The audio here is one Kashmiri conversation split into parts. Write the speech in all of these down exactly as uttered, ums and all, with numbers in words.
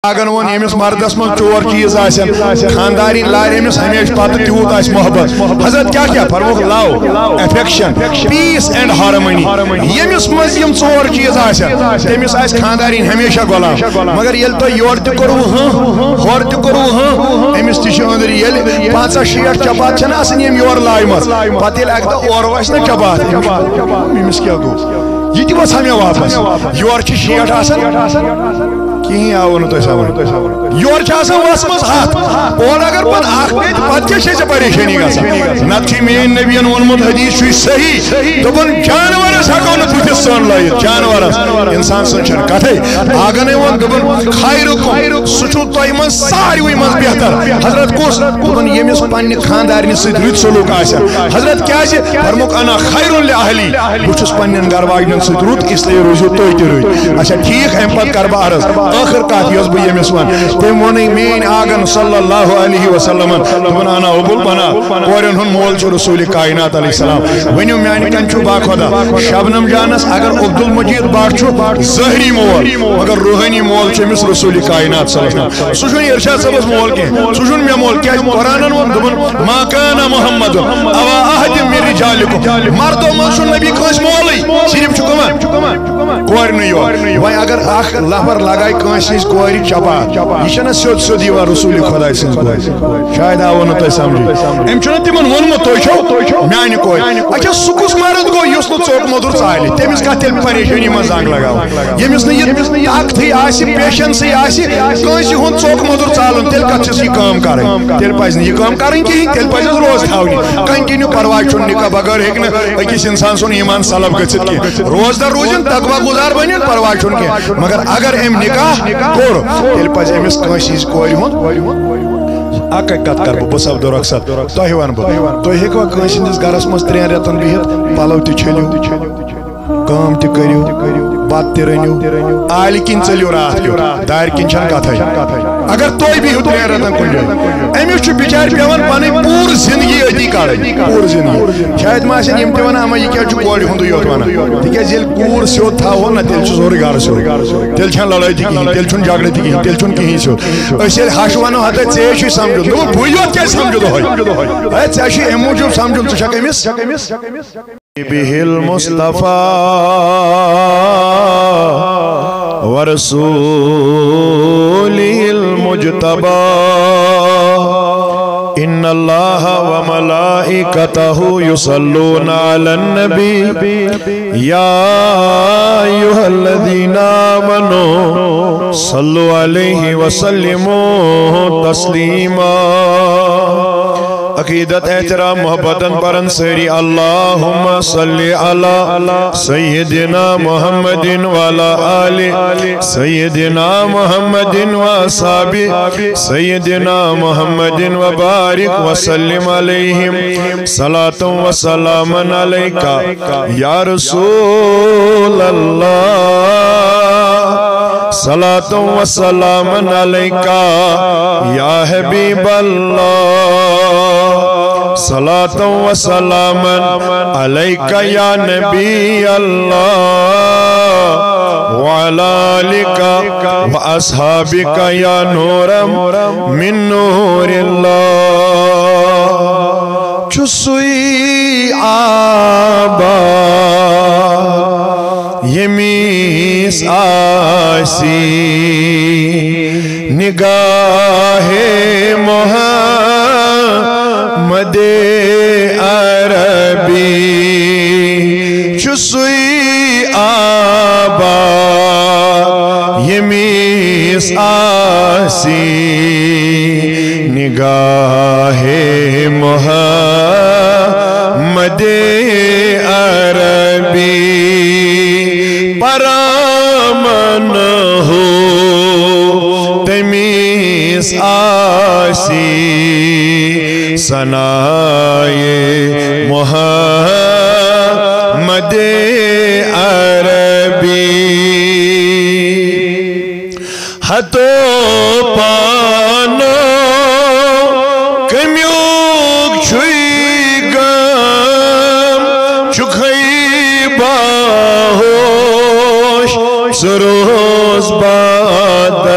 اگر وۄنۍ ییٚمِس مردس منٛز ژور چیٖز آسن، خاندارِنۍ لارِ أمِس ہمیشہٕ پتہٕ تیوٗت آسہِ محبت۔ حضرت کیٛاہ کیٛاہ فرمووُکھ؟ Love, affection, peace and harmony۔ ییٚمِس منٛز یِم ژور چیٖز آسن، تٔمِس آسہِ خاندارِنۍ ہمیشہ غلام۔ مگر ییٚلہِ تۄہہِ یورٕ تہِ کوٚروٕ ہٕنٛہ، ہورٕ تہِ کوٚروٕ ہٕنٛہ، أمِس تہِ چھِ أنٛدرِ۔ ییٚلہِ پنٛژاہ شیٹھ چپاتھ چھَنہٕ آسان ییٚمۍ یورٕ لایمَژ، پتہٕ ییٚلہِ اَکہِ دۄہ اورٕ وَسہِ نہ چپاتھ، أمِس، أمِس کیٛاہ گوٚو؟ یہِ تہِ وَس ہا مےٚ واپس۔ یورٕ چھِ شیٹھ آسان، کِہیٖنۍ آو نہٕ تۄہہِ سمجھ۔ یورٕ چھِ آسان وَسمٕژ ہَتھ، اورٕ اگر پَتہٕ اَکھ پیٚیہِ، تہٕ پَتہٕ کیٛاہ چھِ ژےٚ پریشٲنی گژھان؟ نَتہٕ چھُ میٛٲنۍ نبیَن ووٚنمُت، حدیث چھُے صحیح، دوٚپُن، جانورَس ہٮ۪کو نہٕ بٕتھِس سۄن لٲیِتھ، جانورَس، اِنسان سٕنٛز چھَنہٕ کَتھَے۔ آگَنے ووٚن، دوٚپُن، خیرکم، سُہ چھُو تۄہہِ منٛز ساروٕے منٛز بہتر۔ حضرت کُس؟ دوٚپُن، ییٚمِس پننہِ خاندارنہِ سۭتۍ رٕتۍ سلوک آسن۔ حضرت کیازِ؟ فرموک، انا خیر لأہلی، بہٕ چھُس پننٮ۪ن گرٕ واجنٮ۪ن سۭتۍ رُت، اس لیے روٗزِو تُہۍ تہِ رٕتۍ۔ اچھا ٹھیٖک، امہِ پتہٕ کرٕ بہٕ عرض۔ ٲخٕر کتھ یۄس بہٕ ییٚمِس ونہٕ، تٔمۍ ووٚنُے میٲنۍ آگن صلی اللہ علیہ وسلمن، دوٚپُن، انا ابو البنات، کورٮ۪ن ہُنٛد مول چھُ رسول کائنات علیہ السلام۔ ؤنِو میانہِ کنہِ چھُ باخۄدا شبنم جانس، اگر عبدالمجید بٹ چھُ ظٲہری مول، مگر روحٲنی مول چھُ أمِس رسول کائنات صلی اللہ علیہ وسلم۔ سُہ چھُنہٕ ارشاد صٲبس مول کینٛہہ، سُہ چھُنہٕ مےٚ مول۔ کیازِ؟ قرآنن ووٚن، دوٚپُن، ما کان محمد ابا احد من رجالکم۔ مردو منٛز چھُنہٕ نبی کٲنٛسہِ مولٕے، صرف چھُ کٕمن؟ کورنٕے یوت۔ وۄنۍ اگر اکھ لفر لگایہِ کٲنٛسہِ ہٕنٛزِ کورِ چپاتھ، یہِ چھَنہ سیوٚد سیوٚد یِوان رسول خۄداے سٕنٛز کورِ؟ شاید آوُ نہٕ تۄہہِ سمجھے۔ أمۍ چھُنہ تِمن ووٚنمُت، تُہۍ چھو میانہِ کورِ۔ اچھا، سُہ کُس مرد گوٚو یُس نہٕ ژوٚک موٚدُر ژالہِ؟ تٔمِس کتھ تیٚلہِ پریشٲنی منٛز زنگ لگاوان؟ ییٚمِس نہٕ یہِ طاقتھٕے آسہِ، پیشنسٕے آسہِ، کٲنٛسہِ ہُنٛد ژوٚک موٚدُر ژالُن، تیٚلہِ کتھ چھس یہِ کٲم کرٕنۍ؟ تیٚلہِ پزِ نہٕ یہِ کٲم کرٕنۍ کِہیٖنۍ، تیٚلہِ پزٮ۪س روزٕ تھاونہِ۔ کنٹینیو، پرواے چھُنہٕ، نکاح بغٲر ہیٚکہِ نہٕ أکِس انسان سُنٛد ایمان سلب گٔژھِتھ کینٛہہ۔ روزدار روٗزِن، تقوی گُزار بٔنِن، پرواے چھُنہٕ کینٛہہ۔ مگر اگر أمۍ نکاح کوٚر، تیٚلہِ پزِ أمِس کٲنٛسہِ ہٕنٛزِ کورِ ہُنٛد۔ اکھ اکھ کتھ کرٕ بہٕ، بہٕ سپدو رۄخصت، تۄہہِ ونہٕ بہٕ، تُہۍ ہیٚکوا کٲنٛسہِ ہٕنٛدِس گرس منٛز ترٛٮ۪ن رٮ۪تن بِہِتھ، پلو تہِ چھٔلِو، کٲم تہِ کٔرِو، بتہٕ تہِ رٔنِو، آلہِ کِنۍ ژٔلِو راتھ کیُتھ، دارِ کِنۍ چھنہٕ کتھے۔ اگر تُہۍ بِہِو ترٛٮ۪ن رٮ۪تن کُنہِ جایہِ، أمِس چھُ بِچارِ پٮ۪وان پنٕنۍ پوٗرٕ زندگی أتی کڑٕنۍ، پوٗرٕ زندگی۔ شاید ما آسن یِم تہِ ونان، اما یہِ کیٛازِ چھُ کورِ ہُنٛدُے یوت ونان؟ تِکیٛازِ ییٚلہِ کوٗر سیوٚد تھاوو نہ، تیٚلہِ چھُ سورُے گرٕ سیوٚد۔ تیٚلہِ چھنہٕ لڑٲے تہِ کِہیٖنۍ، تیٚلہِ چھُنہٕ جھگڑٕ تہِ کِہیٖنۍ، تیٚلہِ چھُنہٕ کِہیٖنۍ سیوٚد۔ أسۍ ییٚلہِ ہَش وَنو، ہتا ژےٚ چھُے سَمجھُن، دوٚپُن، بٕے یوت کیٛازِ سَمجھٕ دۄہَے؟ ہے، ژےٚ چھُے اَمہِ موٗجوٗب سَمجھُن، ژٕ چھَکھ أمِس۔ به المصطفى ورسوله المجتبى، إن الله وملائكته يصلون على النبي، يا أيها الذين آمنوا صلوا عليه وسلموا تسليما۔ عقیدت، احترام، محبتن پرن سٲری، اللهم صل على سيدنا محمد وعلى آل سيدنا محمد وأصحاب سيدنا محمد وبارك وسلم عليهم، صلاة وسلاما عليك يا رسول الله، صلاة وسلاما عليك يا حبيب الله، صلاة وسلاما عليك يا نبي الله، وعلى آلك وأصحابك يا نورا من نور الله۔ چھُ سُے آبا ییٚمِس آسہِ نگاہِ محمد عربی، چھُ سُے آبا ییٚمِس آسہِ نگاہِ محمد عربی۔ پرامن ہو تٔمِس آسہِ ثنائے محمد عربی۔ ہتو پانو کمیُک چھُے غم، چھُکھے باہوش سُہ روز بادم۔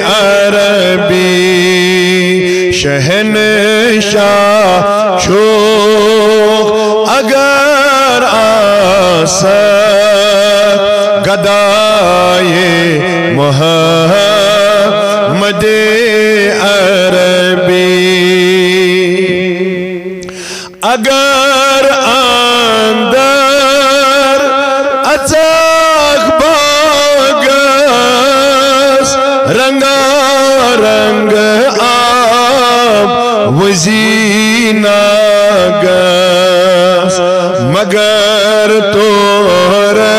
عربی شہنشاہ چھُ اگر آسکھ گدایے محمد عربی۔ اگر اندر اژکھ باغس رنگا رنگ آب وزی ناگس، مگر تورے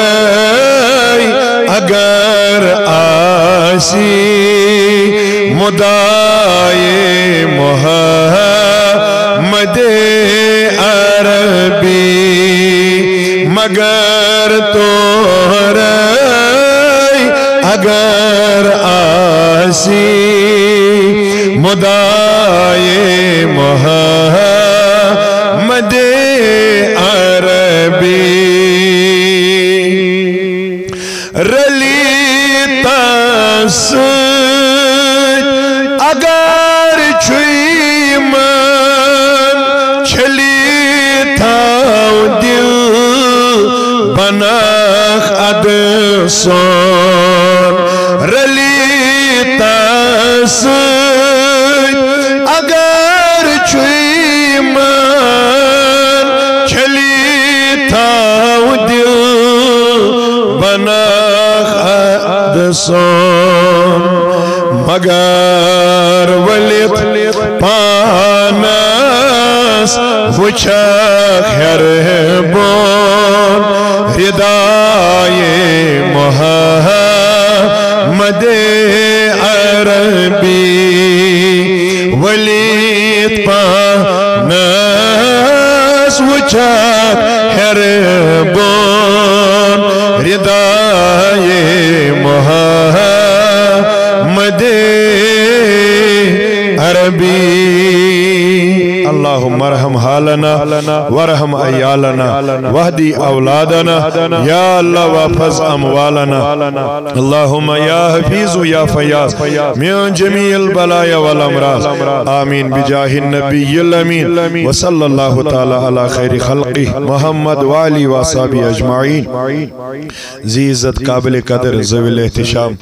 اگر آسی مدعای محمد عربی، مگر تورے اگر آسی مدعای محمد عربی۔ رلی تس سۭتۍ اگر چھُے من چھلی تھاو دل بناخ اد سون۔ رلی تس سۭتۍ اگر چھُے من چھلی تھاو دل بناخ اد سون، مگر ؤلِتھ پانس وٕچھکھ ہیرٕ بۄن ردایے محمد عربی۔ ؤلِتھ پانس وٕچھکھ ہیرٕ بۄن ردایے محمد عربی۔ اللهم ارحم حالنا وارحم عيالنا واهد أولادنا، یا اللہ واحفظ اموالنا۔ اللهم يا حفيظ يا فياض من جميع البلايا والأمراض۔ آمين بجاه النبي الأمين۔ وصلى الله تعالى على خير خلقه محمد وآله وأصحابه أجمعين۔ ذی عزت، قابل قدر، ذوی الاحتشام،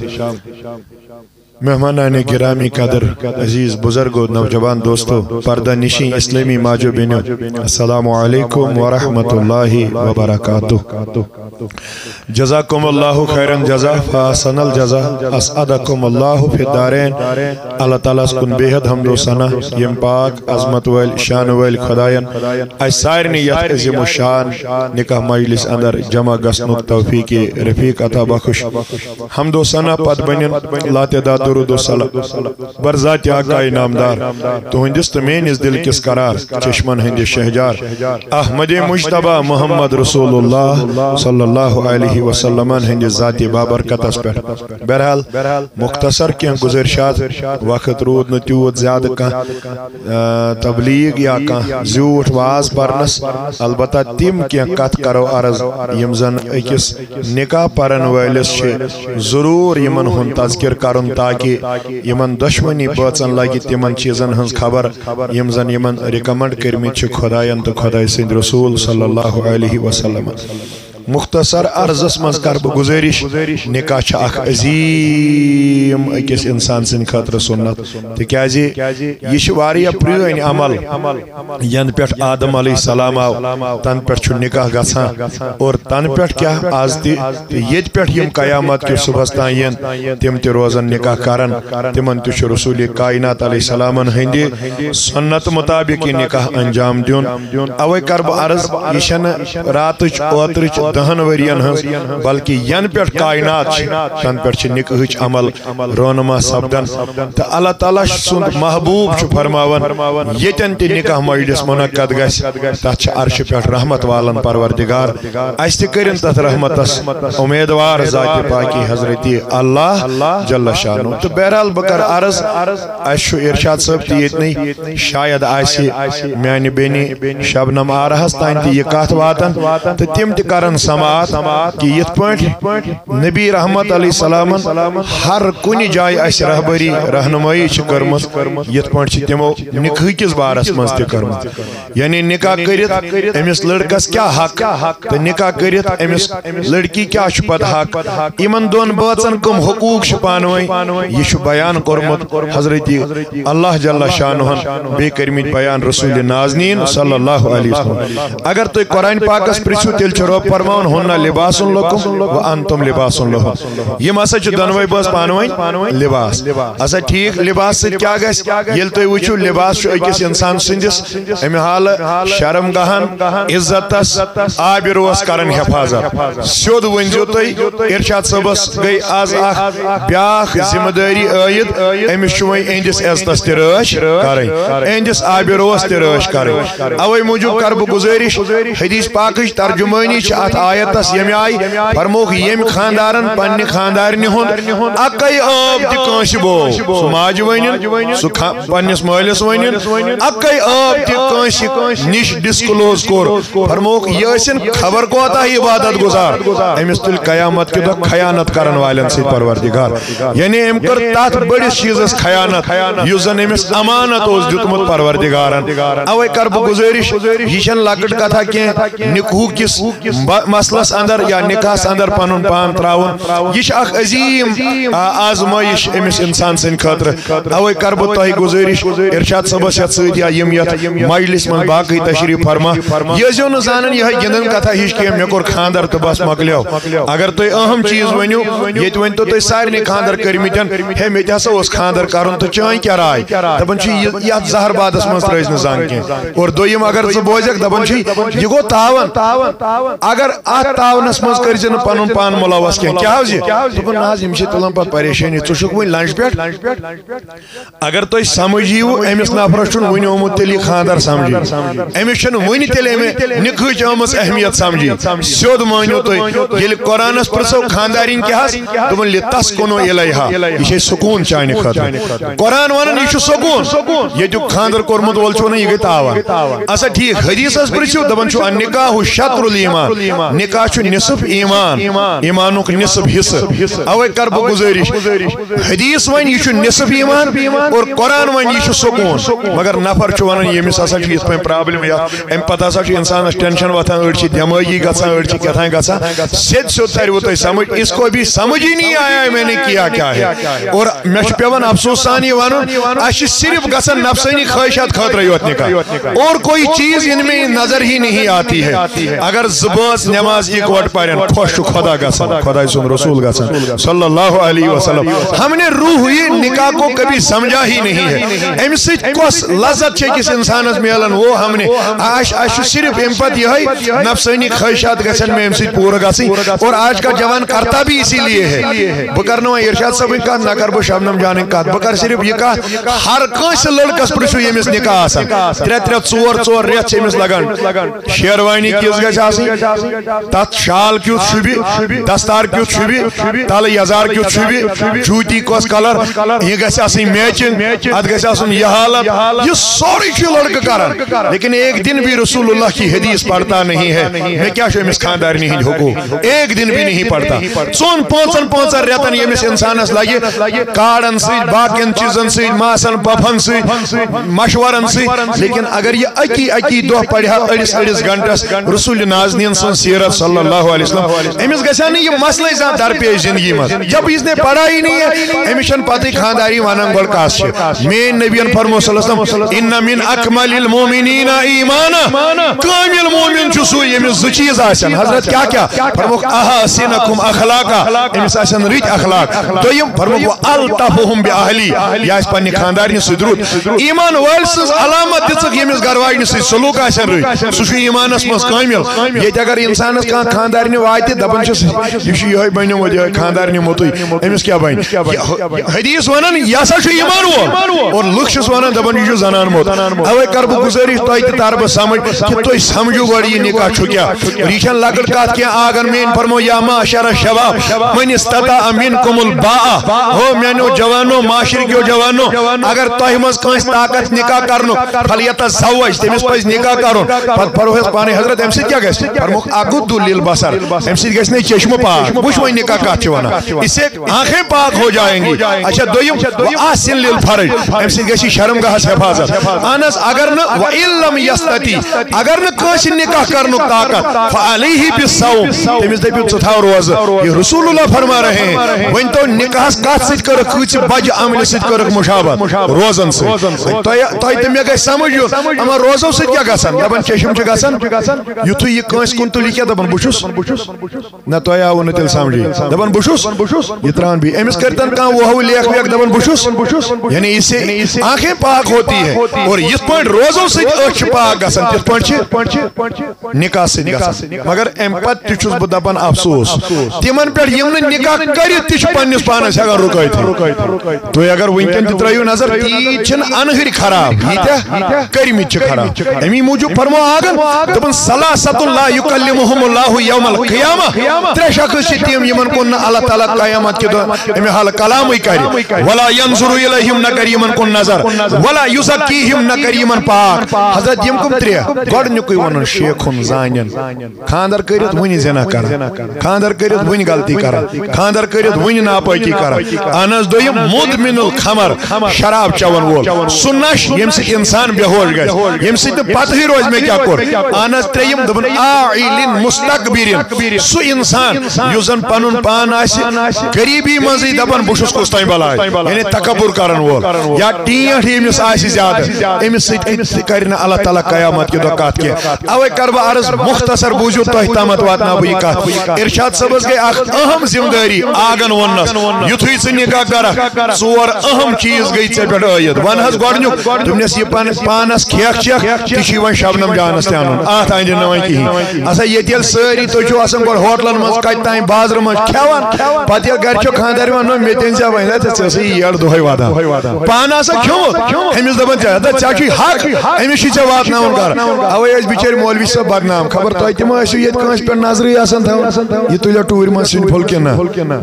مہمانان گرامی قدر، عزیز بزرگو، نوجوان دوستو، پردہ نشین اسلامی ماجو بینو، السلام علیکم ورحمۃ اللہ وبرکاتہ۔ جزاکم اللہ خیرا جزا، فاحسن الجزا، اسعدکم اللہ فی الدارین۔ اللہ تعالیٰ ہس کُن بے حد حمد و ثنا، یم پاک عظمت وٲلۍ شان وٲلۍ خداین اسہِ سارنٕے یتھ عظیم الشان نکاح مجلس اندر جمع گژھنُک توفیق رفیق عطا بخش۔ حمد و ثنا پتہٕ بنن لاتعداد درود و سلام بر ذات آقا انعامدار، تہندس تہٕ میٲنِس دل کِس قرار چشمن ہٕنٛدِ شہجار احمد مجتبیٰ محمد رسول اللہ صلی اللہ علیہ وسلمن ہٕنٛدِ ذاتِ بابرکتس پٮ۪ٹھ۔ بہرحال، مختصر کینٛہہ گزٲرشات، وقت روٗد نہٕ تیوٗت زیادٕ کانٛہہ، آ، تبلیغ یا کانٛہہ زیوٗٹھ واز پرنس، البتہ تِم کینٛہہ کتھ کرو عرض یم زن أکِس نکاح پرن وٲلِس چھِ ضروٗر یِمن ہُنٛد تذکر کرُن، تاکہِ یِمن دۄشوٕنی بٲژن لگہِ تِمن چیٖزن ہٕنٛز خبر یِم زن یِمن ریکمنڈ کٔرمٕتۍ چھِ خداین تہٕ خداے سٕنٛدۍ رسول صلی اللہ علیہ وسلم۔ مختصر عرضس منٛز کرٕ بہٕ گزٲرِش، نکاح چھُ اکھ عظیٖم أکِس انسان سٕنٛدِ خٲطرٕ سُنت، تِکیازِ یہِ چھِ واریاہ پرٛٲنۍ عمل، ینہٕ پٮ۪ٹھ آدم علیہ السلام آو، تنہٕ پٮ۪ٹھ چھُ نکاح گژھان، اور تنہٕ پٮ۪ٹھ کیٛاہ، از تہِ، تہٕ ییٚتہِ پٮ۪ٹھ یِم قیامت کِس صبحس تام یِن، تِم تہِ روزن نکاح کران، تِمن تہِ چھُ رسول کائنات علیہ السلامن ہٕنٛدِ سنت مطابق یہِ نکاح انجام دیُن۔ اوے کرٕ بہٕ عرض، یہِ چھنہٕ راتٕچ اوترٕچ دہن ؤرین ہٕنٛز، بلکہِ ینہٕ پٮ۪ٹھ کائنات چھِ، تنہٕ پٮ۪ٹھ چھِ نکاحٕچ عمل رونما سپدان۔ تہٕ اللہ تعالیٰ سُنٛد محبوب چھُ فرماوان، ییٚتٮ۪ن تہِ نکاح مجلس منعقد گژھِ، تتھ چھِ عرشہِ پٮ۪ٹھ رحمت والان پروردگار۔ اسہِ تہِ کٔرِن تتھ رحمتس امیدوار ذاتِ پاکی حضرتِ اللہ جل شانہ۔ تہٕ بہرحال بہٕ کرٕ عرض، اسہِ چھُ ارشاد صٲب تہِ ییٚتنٕے، شاید آسہِ میانہِ بیٚنہِ شبنم آرہس تام تہِ یہِ کتھ واتان، تہٕ تِم تہِ کرن سماعت کہ یتھ پٲٹھۍ نبی رحمت علیہ السلامن ہر کُنہِ جایہِ اسہِ رہبری رہنمٲیی چھِ کٔرمٕژ، یتھ پٲٹھۍ چھِ تِمو نکاح کِس بارس منٛز تہِ کٔرمٕژ۔ یعنی نکاح کٔرِتھ أمِس لڑکس کیٛاہ حق تہٕ نکاح کٔرِتھ أمِس لڑکی کیٛاہ چھُ پتہٕ حق، یِمن دۄن بٲژن کٕم حقوٗق چھِ پانہٕ ؤنۍ، یہِ چھُ بیان کوٚرمُت حضرت اللہ جل شانہن، بیٚیہِ کٔرمٕتۍ بیان رسول نازنین صلی اللہ علیہ وسلم۔ اگر تُہۍ قرآن پاکس پرژھِو، تیٚلہِ چھُ رب فرماوان، "ہُنَّ لِباسٌ لَکُمْ وَأَنْتُمْ لِبَاسٌ لَہُنَّ۔" یِم ہسا چھِ دۄنوَے بٲژ پانہٕ ؤنۍ لباس۔ اچھا ٹھیٖک، لباس سۭتۍ کیٛاہ گژھِ؟ ییٚلہِ تُہۍ وٕچھِو، لباس چھُ أکِس انسان سٕنٛدِس امہِ حالہٕ شرم گاہن، عزتس، آبروس کران حفاظت۔ سیوٚد ؤنۍزیو تُہۍ، ارشاد صٲبس گٔے آز اکھ بیٛاکھ ذمہٕ دٲری عٲید، أمِس چھُ وۄنۍ اِہنٛدِس عزتس تہِ رٲچھ کرٕنۍ، اِہنٛدِس آبروس تہِ رٲچھ کرٕنۍ۔ اوے موٗجوٗب کرٕ بہٕ گُزٲرِش، حدیث پاکٕچ ترجمٲنی چھِ اتھ آیتس ییٚمہِ آیہِ فرمووُکھ، ییٚمۍ خاندارن پننہِ خاندارنہِ ہُنٛد اکے عٲب تہِ کٲنٛسہِ بوو، سُہ ماجہِ ؤنِن، سُہ خا-، پننِس مٲلِس ؤنِن، اکے عٲب تہِ کٲنٛسہِ نِش ڈسکلوز کوٚر، فرمووُکھ، یہِ ٲسِن خبر کوتاہ عبادت گزار، أمِس تُلہِ قیامت کہِ دۄہ خیانت کرن والٮ۪ن سۭتۍ پروردگار۔ یعنی أمۍ کٔر تتھ بٔڑِس چیٖزس خیانت یُس زن أمِس امانت اوس دیُتمُت پروردگارن۔ اوے کرٕ بہٕ گُزٲرِش، یہِ چھنہٕ لۄکٕٹ کتھا کینٛہہ، نکاح کِس ب-، مسلس اندر یا نکاحس اندر پنُن پان تراوُن، یہِ چھِ اکھ عظیٖم، آ، آزمٲیش أمِس انسان سٕنٛدِ خٲطرٕ۔ اوے کرٕ بہٕ تۄہہِ گُزٲرِش، ارشاد صٲبس یتھ سۭتۍ یا یِم یتھ مجلس منٛز باقٕے تشریف فرما، یہِ ٲسۍزیو نہٕ زانان یِہے گِنٛدن کتھا ہِش کینٛہہ، مےٚ کوٚر خاندر تہٕ بس مۄکلیو۔ اگر تُہۍ اہم چیٖز ؤنِو، ییٚتہِ ؤنۍتو تُہۍ سارنٕے خاندر کٔرمٕتٮ۪ن، ہے مےٚ تہِ ہسا اوس خاندر کرُن تہٕ چٲنۍ کیٛاہ راے؟ دپان چھِ، یہِ، یتھ زہر بادس منٛز ترٲوزِ نہٕ زنگ کینٛہہ۔ اور دوٚیِم اگر ژٕ بوزکھ، دپان چھِ، یہِ گوٚو تاون۔ اگر اتھ تاونس منٛز کٔرزِ نہٕ پنُن پان ملوث کینٛہہ۔ کیٛاہ حظ یہِ؟ دوٚپُن، نہ حظ، یِم چھِ تُلان پتہٕ پریشٲنی، ژٕ چھُکھ وُنہِ لنجہِ پٮ۪ٹھ۔ اگر تُہۍ سمجھ یِیِو، أمِس نفرس چھُنہٕ وُنہِ آمُت تیٚلہِ یہِ خاندر سمجھٕے، أمِس چھُنہٕ وُنہِ تیٚلہِ اَمہِ نِکہٕچ آمٕژ اہمیت سمجھٕے۔ سیوٚد مٲنِو تُہۍ، ییٚلہِ قرآنس پرژھو، خاندارِنۍ کیٛاہ حظ؟ دوٚپُن، "لِتَسْكُنُوا إِلَيْهَا"، یہِ چھے سکوٗن چانہِ خٲطرٕ۔ قرآن ونان، یہِ چھُ سکوٗن۔ ییٚتیُک خاندر کوٚرمُت وول چھُ ونان، یہِ گٔے تاوان۔ اچھا ٹھیٖک، حدیثس پرژھِو، دپان چھُ، "النِّکَاحُ شَطْرُ الْإِيمَانِ"، نکاح چھُ نصف ایمان، ایمانُک نصف حصہٕ۔ اوے کر بہٕ گزٲرِش، حدیث ونہِ، یہِ چھُ نصف ایمان، اور قرآن ونہِ، یہِ چھُ سکوٗن۔ مگر نفر چھُ ونان، ییٚمِس ہسا چھُ یِتھ پٲٹھۍ پرابلم، یتھ امہِ پتہٕ ہسا چھُ انسانس ٹینشن وۄتھان، أڑۍ چھِ دٮ۪مٲغی گژھان، أڑۍ چھِ کیٛاہ تام گژھان۔ سیٚدِ سیوٚد ترِ وۄنۍ تۄہہِ سمجھ، اس کو بھی سمجھ ہی نہیں آیا ہے میں نے کیا کیا ہے۔ اور مےٚ چھُ پٮ۪وان افسوس سان یہِ ونُن، اسہِ چھِ صرف گژھان نفسٲنی خواہشات خٲطرٕ یوت نکاح، اور کوئی چیز ان میں نظر ہی نہیں آتی ہے۔ اگر زٕ بٲژ نماز اکوٹ پرن، خۄش چھُ خدا گژھان، خداے سُنٛد رسول گژھان، صلی اللہ علیہ وسلم۔ ہم نے روح یہ نکاح کو کبھی سمجھا ہی نہیں ہے۔ امہِ سۭتۍ کۄس لذت چھِ أکِس انسانس میلان؟ وہ ہم نے، اَسہِ، اَسہِ چھُ صرف امہِ پتہٕ یِہوٚے، نفسٲنی خواہشات گژھن مےٚ امہِ سۭتۍ پوٗرٕ گژھٕنۍ۔ اور آج کا جوان کرتا بھی اسی لیے ہے۔ بہٕ کرٕ نہٕ وۄنۍ ارشاد صٲبٕنۍ کتھ، نہ کرٕ بہٕ شبنم جانٕنۍ کتھ، بہٕ کرٕ صرف یہِ کتھ، ہر کٲنٛسہِ لڑکس پرژھِو، ییٚمِس نکاح آسان، ترٛےٚ ترٛےٚ ژور ژور رٮ۪تھ چھِ أمِس لگان۔ شیروانی کِژھ گژھِ آسٕنۍ؟ تتھ شال کیُتھ شوٗبہِ، دستار کیُتھ شوٗبہِ، تلہٕ یزار کیُتھ شوٗبہِ، جوٗتی کۄس کلر، یہِ گژھِ آسٕنۍ میچنگ، اتھ گژھِ آسُن یہِ حالت۔ یہِ سورُے چھُ یہِ لڑکہٕ کران، لیکن ایک دن بھی رسول اللہ کی حدیث پڑھتا نہیں ہے۔ مےٚ کیٛاہ چھُ أمِس خاندارنہِ ہٕنٛدۍ حقوٗق؟ ایک دن بھی نہیں پڑھتا۔ ژۄن پانٛژن پانٛژن رٮ۪تن ییٚمِس انسانس لگہِ کارڈن سۭتۍ، باقین چیٖزن سۭتۍ، ماسن پۄپھن سۭتۍ، مشورن سۭتۍ، لیکن اگر یہِ اکی اکی دۄہ پرِ ہا أڑِس أڑِس گھنٹس رسول نازنین سٕنٛز سیرت صلی اللہ علیہ وسلم، أمِس گژھِ ہا نہٕ یہِ مسلے زانٛہہ درپیش زندگی منٛز۔ جب اس نے پڑھا ہی نہیں ہے، أمِس چھنہٕ پتہٕے خانداری ونان گۄڈٕ کس چھِ۔ میٲنۍ نبین فرمو صلی اللہ علیہ وسلم، "ان من اکمل المؤمنین ایمانا"، کامل مومن چھُ سُے ییٚمِس زٕ چیٖز آسن۔ حضرت کیٛاہ کیٛاہ؟ فرموکھ، "احاسنکم اخلاقا"، أمِس آسن رٕتۍ اخلاق۔ دوٚیِم فرموکھ، "والطفهم باہلی"، یہِ آسہِ پننہِ خاندارنہِ سۭتۍ رُت۔ ایمان وٲلۍ سٕنٛز علامت دِژٕکھ، ییٚمِس گرٕ واجنہِ سۭتۍ سلوک آسن رٕتۍ، سُہ چھُ ایمانس منٛز کٲمل۔ ییٚتہِ اگر انسانس کانٛہہ خاندارنہِ واتہِ، دپان چھِس، "یہِ چھُ یِہوٚے بنیومُت، یِہوٚے خاندارنہِ موٚتُے، أمِس کیٛاہ بنہِ؟" یہِ حدیث ونان، یہِ ہسا چھُ ایمان وول، اور لُکھ چھِس ونان، دپان، "یہِ چھُ زنان موٚت۔" اوے کرٕ بہٕ گُزٲرِش، تۄہہِ تہِ ترٕ بہٕ سمجھ کہِ تُہۍ سمجھِو گۄڈٕ، یہِ نکاح چھُ کیٛاہ۔ اور یہِ چھَنہٕ لۄکٕٹ کتھ کینٛہہ، آگن مین فرمو، "یا معشر الشباب من استطاع منکم الباء"، ہو میانیو جوانو، معاشرٕ کیو جوانو، اگر تۄہہِ منٛز کٲنٛسہِ طاقت نکاح کرنُک، فلیتزوج، تٔمِس پزِ نکاح کرُن۔ پتہٕ فرمووُس پانے حضرت، امہِ سۭتۍ کیٛاہ گژھِ؟ فرمووُکھ، اکھ تغض للبصر، امہِ سۭتۍ گژھِ نہٕ چشمہٕ پاک۔ وٕچھ وۄنۍ نکاح کتھ چھِ ونان، اس سے آنکھیں پاک ہو جائیں گی۔ اچھا، دوٚیِم، وأحسن للفرج، امہِ سۭتۍ گژھِ شرمگاہس حفاظت۔ اہن حظ، اگر نہٕ، وإن لم يستطع، اگر نہٕ کٲنٛسہِ نکاح کرنُک طاقت، فعليه بالصوم، تٔمِس دٔپِو ژٕ تھاو روزٕ۔ یہ رسول اللہ فرما رہے ہیں۔ وۄنۍ تو نکاحس کتھ سۭتۍ کٔرٕکھ، کۭژِ بجہِ عملہِ سۭتۍ کٔرٕکھ مشابہت؟ روزن سۭتۍ۔ تۄہہِ، تۄہہِ تہٕ مےٚ گژھِ سمجھ یُن، اما روزو سۭتۍ کیٛاہ گژھان؟ دپان چشم چھِ گژھان، یُتھُے یہِ کٲنٛسہِ کُن تُلہِ کیٛاہ دپان، بہٕ چھُس؟ نہ، تۄہہِ آوٕ نہٕ تیٚلہِ سمجھی۔ دپان بہٕ چھُس، یہِ ترٛاوان بیٚیہِ۔ أمِس کٔرۍتن کانٛہہ وۄہوٕ لیکھ ویکھ، دپان بہٕ چھُس۔ یعنی اس سے آنکھیں پاک ہوتی ہے۔ اور یِتھ پٲٹھۍ روزو سۭتۍ أچھ چھِ پاک گژھان، تِتھ پٲٹھۍ چھِ نکاح سۭتۍ گژھان۔ مگر امہِ پتہٕ تہِ چھُس بہٕ دپان افسوس تِمن پٮ۪ٹھ، یِم نہٕ نکاح کٔرِتھ تہِ چھِ پننِس پانس ہٮ۪کان رُکٲوِتھ۔ تُہۍ اگر وٕنکٮ۪ن تہِ ترٲیِو نظر، تیٖتۍ چھِنہٕ انہٕرۍ خراب، ییٖتیٛاہ کٔرمٕتۍ چھِ خراب۔ امی موٗجوٗب فرمو آگن، دوٚپُن، ثلاثة لا يكلمهم الله يوم القيامة۔ ترٛےٚ شخص چھِ تِم، یِمن کُن نہٕ اللہ تعالیٰ قیامت کہِ دۄہ امہِ حالہٕ کلامٕے کرِ۔ ولا ينظر إليهم، نہ کرِ یِمن کُن نظر۔ ولا يزكيهم، نہ کرِ یِمن پاک۔ حضرت، یِم کٕم ترٛےٚ؟ گۄڈٕنیُکُے ووٚنُن شیخن زانٮ۪ن۔ خاندر کٔرِتھ وُنہِ زنا کران، خاندر کٔرِتھ وُنہِ غلطی کران، خاندر کٔرِتھ وُنہِ ناپٲکی کران۔ اہن حظ، دوٚیِم مدمن الخمر، شراب چٮ۪وان وول، سُہ نشہٕ ییٚمہِ سۭتۍ انسان بے ہوش گژھِ، ییٚمہِ سۭتۍ نہٕ پتہٕے روزِ مےٚ کیٛاہ کوٚر۔ اہن حظ، ترٛیٚیِم دوٚپُن عائل مستكبر، سُہ انسان یُس زن پنُن پان آسہِ غریبی منٛزٕے دپان بہٕ چھُس کُس تام بلاے، یعنی تکبر کرن وول، یا ٹینٹھ ییٚمِس آسہِ زیادٕ، أمِس سۭتۍ تہِ کرِ نہٕ اللہ تعالیٰ قیامت کہِ دۄہ کتھ کینٛہہ۔ اوے کرٕ بہٕ عرض مختصر، بوٗزِو تۄہہِ تامتھ واتناو بہٕ یہِ کتھ۔ ارشاد صٲبس گٔے اکھ اہم ذمہٕ دٲری آگن ووننس، یُتھُے ژٕ نکاح کرکھ، ژور اہم چیز گٔے ژےٚ پٮ۪ٹھ عٲید۔ ون حظ گۄڈنیُک، دوٚپنس یہِ پن-، پانس کھیکھ چیکھ، تہِ چھُے وۄنۍ شبنم جانس تہِ انُن، اتھ اندِ نہٕ وۄنۍ کِہیٖنۍ۔ اسا ییٚتہِ ییٚلہِ سٲری تُہۍ چھِو آسان گۄڈٕ ہوٹلن منٛز، کتہِ تام بازرٕ منٛز کھٮ۪وان، پتہٕ ییٚلہِ گرِ چھُ خانٛدارِ ونان، مےٚ تہِ أنۍ زِ وۄنۍ، ہے، ژےٚ ٲسٕے یٔڑ دۄہے واتان۔ پانہٕ آسان کھیوٚمُت، أمِس دَپان، ژےٚ، دَپان، ژےٚ چھُے حق، أمِس چھُے ژےٚ واتناوُن گَرٕ۔ اَوَے ٲسۍ بِچٲرۍ مولوی صٲب بدنام۔ خبر تۄہہِ تہِ ما ٲسِو ییٚتہِ کٲنٛسہِ پٮ۪ٹھ نظرٕے آسان تھاوان؟ یہِ تُلیا ٹوٗرۍ منٛز سِنۍ پھوٚل کِنہٕ نہ؟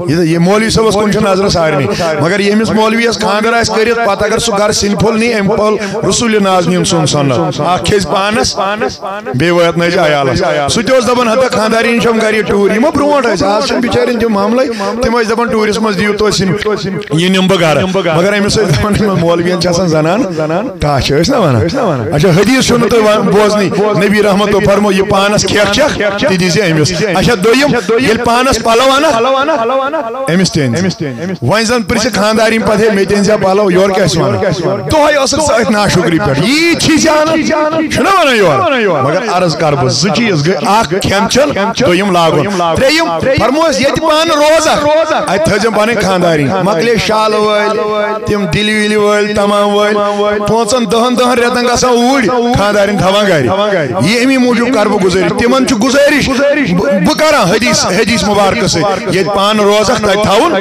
یہِ، یہِ مولوی صٲبَس کُن چھِ نظرٕ سارنٕے۔ مگر ییٚمِس مولویَس خانٛدر آسہِ کٔرِتھ، پَتہٕ اگر سُہ گَرٕ سِنۍ پھوٚل نی، أمۍ پھوٚل رسول نازنیٖن سُنٛد سُنت۔ اَکھ کھیٚیہِ پانَس، بیٚیہِ واتنٲیزِ عیالَس۔ سُہ تہِ اوس دَپان، ہتا خانٛدارِنۍ چھَم گَرِ یہِ ٹوٗرۍ۔ یِمو برونٛٹھ ٲسۍ، آز چھِنہٕ بِچارٮ۪ن تِم معاملَے۔ تِم ٲسۍ دَپان، ٹوٗرِس منٛز دِیِو تُہۍ سِنۍ، یہِ نِمہٕ بہٕ گَرٕ۔ مگر أمِس ٲسۍ دَپان، یِمَن مولوِیَن چھِ آسان زَنان، ٹَچھ ٲسۍ نا وَنان۔ اچھا، حدیث چھُو نہٕ تُہۍ وَن-، بوزنٕے۔ نبی رحمتو فرمو، یہِ پانَس کھیٚکھ چیٚکھ، تہِ دیٖزِ أمِس۔ اچھا، دوٚیِم، ییٚلہِ پانَس پَلو اَنَکھ، أمِس تہِ أنۍ۔ وۄنۍ زَن پرٛژھِ خانٛدارِنۍ پَتہٕ، ہے، مےٚ تہِ أنۍ زِ پَلو، یورٕ کیٛاہ چھِ وَنان؟ دۄہَے ٲسٕکھ ژٕ أتھۍ ناشُکری پٮ۪ٹھ۔ یی چھی زِ اَنان، چھُنہ وَنان یورٕ؟ مگر عرض کَرٕ بہٕ، زٕ چیٖز گٔے، اَکھ کھٮ۪ن چٮ۪ن، دوٚیِم لاگُن۔ ترٛیٚیِم، فرموس ییٚتہِ پانہٕ روزَکھ، اَتہِ تھٲیزٮ۪م پَنٕنۍ خانٛدارِنۍ۔ مۄکلے شالہٕ وٲلۍ، تِم دِلہِ وِلہِ وٲلۍ، تَمام وٲلۍ، پانٛژَن دَہَن دَہَن رٮ۪تَن گژھان اوٗرۍ، خانٛدارِنۍ تھاوان گَرِ۔ یہِ اَمی موٗجوٗب کَرٕ بہٕ گُزٲرِش، تِمَن چھُ گُزٲرِش، بہٕ، بہٕ کَرٕ حدیث، حدیث مُبارکہٕ سۭتۍ، ییٚتہِ پانہٕ روزَکھ تَتہِ تھاوُن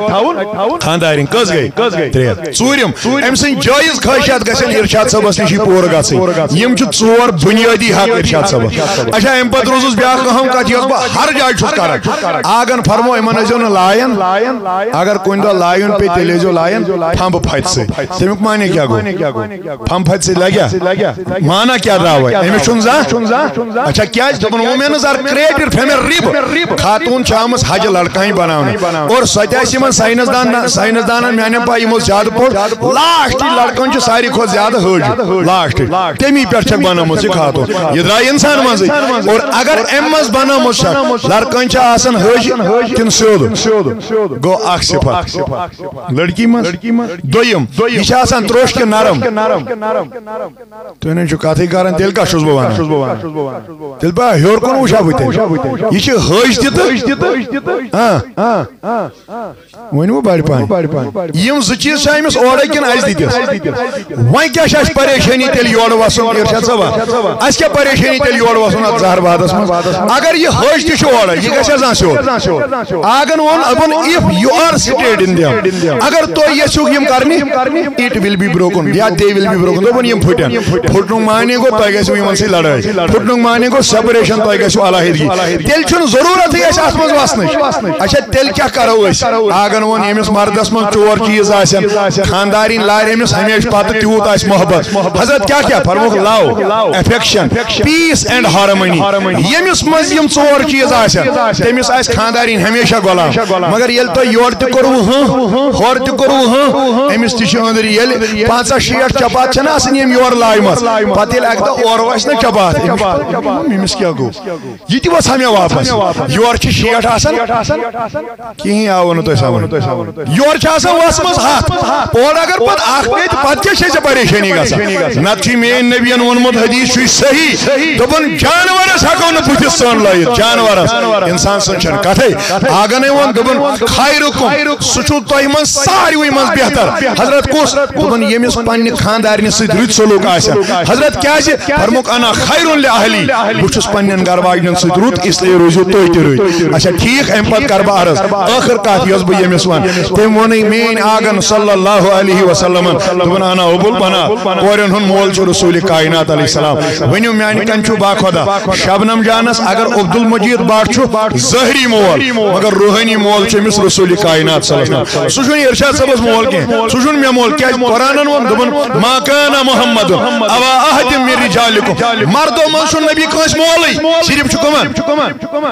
خانٛدارِنۍ۔ کٔژ گٔے؟ ترٛےٚ۔ ژوٗرِم، أمۍ سٕنٛدۍ جٲیِز خٲہِشات گژھن ارشاد صٲبَس نِشی پوٗرٕ گژھٕنۍ۔ یِم چھِ ژور بُنیٲدی حق ارشاد صٲبَس۔ اچھا، اَمہِ پَتہٕ روٗزٕس بیٛاکھ اَہَم کَتھ، یۄس بہٕ ہر جایہِ چھُس کَران۔ آگَن فرمو، یِمَن ٲسۍزیو نہٕ لایَن۔ اگر کُنہِ دۄہ لایُن پیٚیہِ، تیٚلہِ ٲسۍزیو لایَن پھمبہٕ پھَتہِ سۭتۍ۔ تَمیُک معنی کیٛاہ گوٚو؟ پھمبہٕ پھَتہِ سۭتۍ لَگیٛا؟ معنی کیٛاہ درٛاو وۄنۍ؟ أمِس چھُنہٕ زانٛہہ۔ اچھا، کیٛازِ؟ دوٚپُن، women are created from a rib۔ خاتوٗن چھِ آمٕژ حَجہِ لَڑکانہِ بَناونہٕ۔ اور سۄ تہِ آسہِ یِمَن ساینَس دان، ساینَس دانَن میٛانٮ۪ن پَے، یِمو زیادٕ پوٚر۔ لاسٹٕچ لَڑکَن چھِ ساروی کھۄتہٕ زیادٕ ۂج۔ لاسٹٕچ۔ تَمی پٮ۪ٹھ چھَکھ بنٲومٕژ یہِ خاتوٗن۔ یہِ درٛاے اِنسان منٛزٕے۔ اور اگر اَمہِ منٛز بنٲومٕژ چھَکھ، لَڑکَن چھِ آسان ۂج کِنہٕ سیوٚد؟ گوٚو اَکھ صِفت۔ لڑکی منٛز۔ دوٚیِم، یہِ چھِ آسان ترٛوٚش کِنہٕ نرم؟ تُہۍ نَے چھِو کَتھٕے کَران، تیٚلہِ کَتھ چھُس بہٕ وَنان؟ تیٚلہِ بہٕ ہیوٚر کُن وٕچھا بہٕ تیٚلہِ؟ یہِ چھِ ۂج تہِ تہٕ، ہاں۔ ؤنِو بڑِ پہن۔ یِم زٕ چیٖز چھا أمِس اورے کِنہٕ اَسہِ دِتِس؟ وۄنۍ کیٛاہ چھِ اَسہِ پریشٲنی تیٚلہِ یورٕ وَسُن؟ ارشاد صٲبا، اَسہِ کیٛاہ پریشٲنی تیٚلہِ یورٕ وَسُن اَتھ زہر بادَس منٛز؟ اگر یہِ حٲج تہِ چھُ اورے، یہِ گژھِ زانٛہہ سیوٚد۔ آگَن ووٚن، دوٚپُن، if you are stayed in them، اگر تُہۍ یژھِو یِم کَرنہِ، it will be broken، یا they will be broken۔ دوٚپُن، یِم پھٕٹن۔ پھُٹنُک معنی گوٚو، تۄہہِ گژھِو یِمَن سۭتۍ لڑٲے۔ پھُٹنُک معنی گوٚو، separation، تۄہہِ گژھِو علیحدگی۔ تیٚلہِ چھُنہٕ ضروٗرتھٕے اَسہِ اَتھ منٛز وَسنٕچ۔ اچھا، تیٚلہِ کیٛاہ کرو أسۍ؟ آگن ووٚن، ییٚمِس مردس منٛز ژور چیٖز آسن، خاندارِنۍ لارِ أمِس ہمیشہٕ پتہٕ، تیوٗت آسہِ محبت۔ حضرت کیٛاہ کیٛاہ فرمووُکھ؟ Love، affection، peace and harmony۔ ییٚمِس منٛز یِم ژور چیٖز آسن، تٔمِس آسہِ خانٛدارِنۍ ہمیشہ غلام۔ مگر ییٚلہِ تۄہہِ یورٕ تہِ کوٚروٕ ہٕنٛہ، ہورٕ تہِ کوٚروٕ ہٕنٛہ، أمِس تہِ چھِ أنٛدرۍ۔ ییٚلہِ پنٛژاہ شیٹھ چپاتھ چھَنہٕ آسان ییٚمۍ یورٕ لایمَژ، پَتہٕ ییٚلہِ اَکہِ دۄہ اورٕ وَسہِ نہ چپاتھ، أمِس، أمِس کیٛاہ گوٚو؟ یہِ تہِ وَس ہا مےٚ واپس۔ یورٕ چھِ شیٹھ آسان، کِہیٖنۍ آو نہٕ تۄہہِ سمجھ۔ یورٕ چھِ آسان وَسمٕژ ہَتھ، اورٕ اگر پَتہٕ اَکھ پیٚیہِ تہٕ پَتہٕ کیٛاہ چھےٚ ژےٚ پریشٲنی گژھان؟ نَتہٕ چھُ میٛٲنۍ نبیَن ووٚنمُت، حدیث چھُے صحیح، دوٚپُن، جانوَرَس ہٮ۪کو نہٕ بٕتھِس سۄن لٲیِتھ، جانوَرَس، اِنسان سٕنٛز چھَنہٕ کَتھَے۔ آگَنے ووٚن، دوٚپُن، خیرکم، سُہ چھُو تۄہہِ منٛز ساروٕے منٛز بہتر۔ حضرت کُس؟ دوٚپُن، ییٚمِس پنٛنہِ خانٛدارنہِ سۭتۍ رٕتۍ سلوٗک آسہِ۔ حضرت کیٛازِ؟ فرموک، انا خیر لأہلی، بہٕ چھُس پنٛنٮ۪ن گَرٕ واجنٮ۪ن سۭتۍ رُت، اس لیے روٗزِو تُہۍ تہِ رُت۔ اچھا، ٹھیٖک، اَمہِ پَتہٕ کَرٕ بہٕ عرض۔ ٲخٕر کَتھ یۄس بہٕ ییٚمِس وَن، تٔمۍ ووٚنُے میٛٲنۍ آگَن صلی اللہ علیہ وسلمن، دوٚپُن، انا ابو البنات، کورٮ۪ن ہُنٛد مول چھُ رسول کائنات علیہ السلام۔ ؤنِو میٛانہِ کَنہِ چھُ باخۄدا؟ شبنم جانس اگر عبدالمجید بٹ چھُ ظٲہری مول، مگر روحٲنی مول چھُ أمِس رسول کائنات صلی اللہ علیہ وسلم۔ سُہ چھُنہٕ ارشاد صٲبس مول کینٛہہ، سُہ چھُنہٕ مےٚ مول۔ کیٛازِ؟ قرآنن ووٚن، دوٚپُن، ما کان محمد ابا احد من رجالکم۔ مردو منٛز چھُنہٕ نبی کٲنٛسہِ مولٕے، صرف چھُ کٕمن؟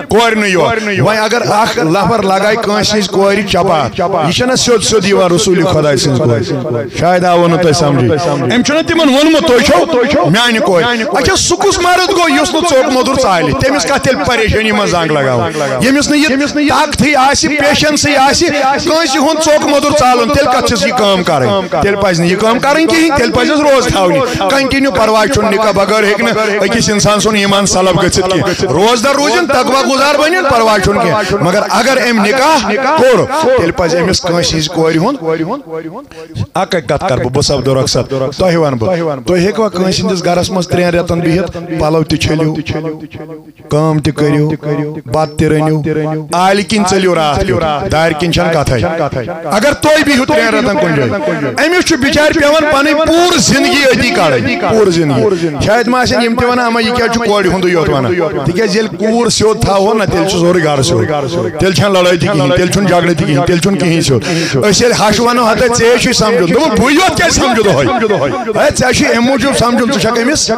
کورِ نہٕ یوت۔ وۄنۍ اگر اکھ لفر لگایہِ کٲنٛسہِ ہٕنٛزِ کورِ چپاتھ، یہِ چھَنہ سیوٚد سیوٚد یِوان رسول خۄداے سٕنٛز کورِ؟ شاید آوٕ نہٕ تۄہہِ سمجھے۔ أمۍ چھُنہ تِمن ووٚنمُت، تُہۍ چھو میانہِ کورِ۔ اچھا، سُہ کُس مرد گوٚو یُس نہٕ ژوٚک موٚدُر ژالہِ؟ تٔمِس کتھ تیٚلہِ پریشٲنی منٛز زنگ لگاوُن؟ ییٚمِس نہٕ یہِ طاقتٕے آسہِ، پیشنسٕے آسہِ، کٲنٛسہِ ہُنٛد ژوٚک موٚدُر ژالُن، تیٚلہِ کتھ چھِس یہِ کٲم کرٕنۍ؟ تیٚلہِ پزِ نہٕ یہِ کٲم کرٕنۍ کِہیٖنۍ، تیٚلہِ پزٮ۪س روزٕ تھاونہِ۔ کنٹینیو، پرواے چھُنہٕ، نکاح بغٲر ہیٚکہِ نہٕ أکِس انسان سُنٛد ایمان سلب گٔژھِتھ کینٛہہ۔ روزدار روٗزِن، تقوی گُزار بٔنِن، پرواے چھُنہٕ کینٛہہ۔ مگر اگر أمۍ نکاح کوٚر، تیٚلہِ پزِ أمِس کٲنٛسہِ ہٕنٛزِ کورِ ہُنٛد اکھ اکھ کتھ کرٕ بہٕ، بہٕ سپدو رۄخصت۔ تۄہہِ ونہٕ بہٕ، تُہۍ ہیٚکوا کٲنٛسہِ ہٕنٛدِس گرس منٛز ترٛٮ۪ن رٮ۪تن بِہِتھ، پلو تہِ چھٔلِو، کٲم تہِ کٔرِو، بتہٕ تہِ رٔنِو، آلہِ کِنۍ ژٔلِو راتھ کیُتھ، دارِ کِنۍ چھنہٕ کتھے۔ اگر تُہۍ بِہِو ترٛٮ۪ن رٮ۪تن کُنہِ جایہِ، أمِس چھُ بِچارِ پٮ۪وان پنٕنۍ پوٗرٕ زندگی أتی کڑٕنۍ، پوٗرٕ زندگی۔ شاید ما آسن یِم تہِ ونان، اما یہِ کیٛازِ چھُ کورِ ہُنٛدُے یوت ونان؟ تِکیٛازِ ییٚلہِ کوٗر سیوٚد تھاوو نہ، تیٚلہِ چھُ سورُے گرٕ سیوٚد۔ تیٚلہِ چھنہٕ لڑٲے تہِ کِہیٖنۍ، تیٚلہِ چھُنہٕ جھگڑٕ تہِ کِہیٖنۍ، تیٚلہِ چھُنہٕ کِہیٖنۍ سیوٚد۔ أسۍ ییٚلہِ ہش ونو، ہتا ژےٚ چھُے سمجھُن، دوٚپُن، بہٕ یوت کیٛازِ سمجھٕ دۄہے؟ ہے، ژےٚ چھُے امہِ موٗجوٗب سمجھُن، ژٕ چھکھ أمِس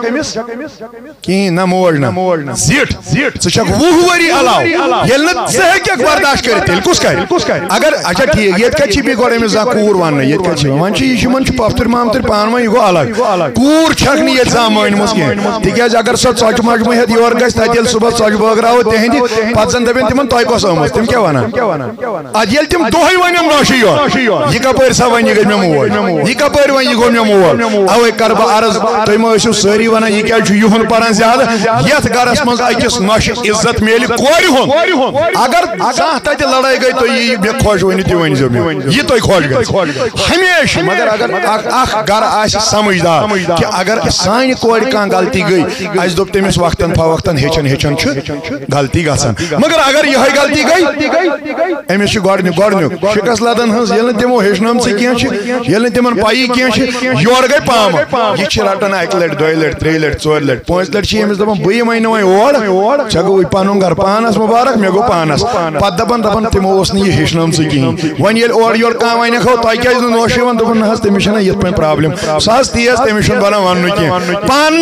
کِہیٖنۍ نہ، موج نہ، زِٹھ۔ ژٕ چھکھ وُہ ؤری علاوٕ، ییٚلہِ نہٕ ژٕ ہیٚککھ برداشت کٔرِتھ، تیٚلہِ کُس کرِ؟ اگر، اچھا، ٹھیٖک، ییٚتہِ کتہِ چھِ بیٚیہِ گۄڈٕ أمِس زانٛہہ کوٗر وننہٕ؟ ییٚتہِ کتہِ چھِ؟ وۄنۍ چھِ یہِ چھِ، یِمن چھُ پۄپھتٕرۍ مامتٕرۍ پانہٕ ؤنۍ، یہِ گوٚو الگ۔ کوٗر چھکھ نہٕ ییٚتہِ زانٛہہ مٲنمٕژ کینٛہہ، تِکیٛازِ اگر سۄ ژۄچہِ مجمہٕ ہیٚتھ یورٕ گژھِ، تتہِ ییٚلہِ صُبحس ژۄچہِ بٲگراوو تِہنٛدِ، پتہٕ زن دپن تِمن، تۄہہِ کۄس ٲمٕژ؟ تِم کیٛاہ ونان؟ ادٕ ییٚلہِ تِم دۄہے ونن نۄشہِ یوت، یہِ کپٲرۍ سا ونہِ یہِ گٔے مےٚ موج؟ یہِ کپٲرۍ ونہِ یہِ گوٚو مےٚ مول؟ اوے کرٕ بہٕ عرض، تُہۍ مہ ٲسِو سٲری ونان، یہِ کیٛازِ چھُ یِہُنٛد پران زیادٕ؟ یتھ گرس منٛز أکِس نۄشہِ عزت میلہِ کورِ ہُنٛد۔ اگر زانٛہہ تتہِ لڑٲے گٔے، تُہۍ یہِ مےٚ خۄش ؤنِو، تہِ ؤنۍزیو مےٚ، یہِ تۄہہِ خۄش گژھِ۔ ہمیشہِ، مگر اگر اکھ، اکھ گرٕ آسہِ سمجھدار کہِ اگر سانہِ کورِ کانٛہہ غلطی گٔے، اسہِ دوٚپ تٔمِس وقتاً فوقتاً، ہیٚچھان ہیٚچھان چھُ غلطی گژھان۔ مگر اگر یِہوٚے غلطی گٔے، أمِس چھُ گۄڈٕنیُک، گۄڈٕنیُک شکست لدن ہٕنٛز، ییٚلہِ نہٕ تِمو ہیٚچھنٲمژٕے کینٛہہ چھِ، ییٚلہِ نہٕ تِمن پَیی کینٛہہ چھِ، یورٕ گٔے پامہٕ۔ یہِ چھِ رٹان اَکہِ لٹہِ، دۄیہِ لٹہِ، ترٛیٚیہِ لٹہِ، ژورِ لٹہِ، پانٛژِ لٹہِ چھِ أمِس دپان، بہٕ یِمَے نہٕ وۄنۍ اور، ژےٚ گوٚوُے پنُن گرٕ پانس مبارک، مےٚ گوٚو پانس۔ پتہٕ دپان، دپان، تِمو اوس نہٕ یہِ ہیٚچھنٲمژٕے کِہیٖنۍ۔ وۄنۍ ییٚلہِ اورٕ یورٕ کانٛہہ ونٮ۪کھ، ہو، تۄہہِ کیٛازِ نہٕ نوشہِ یِوان؟ دوٚپُن، نہ حظ، تٔمِس چھَنہ یِتھ پٲٹھۍ پرابلم۔ سُہ حظ تیز، تٔمِس چھُنہٕ بنان وننُے کینٛہہ۔ پن،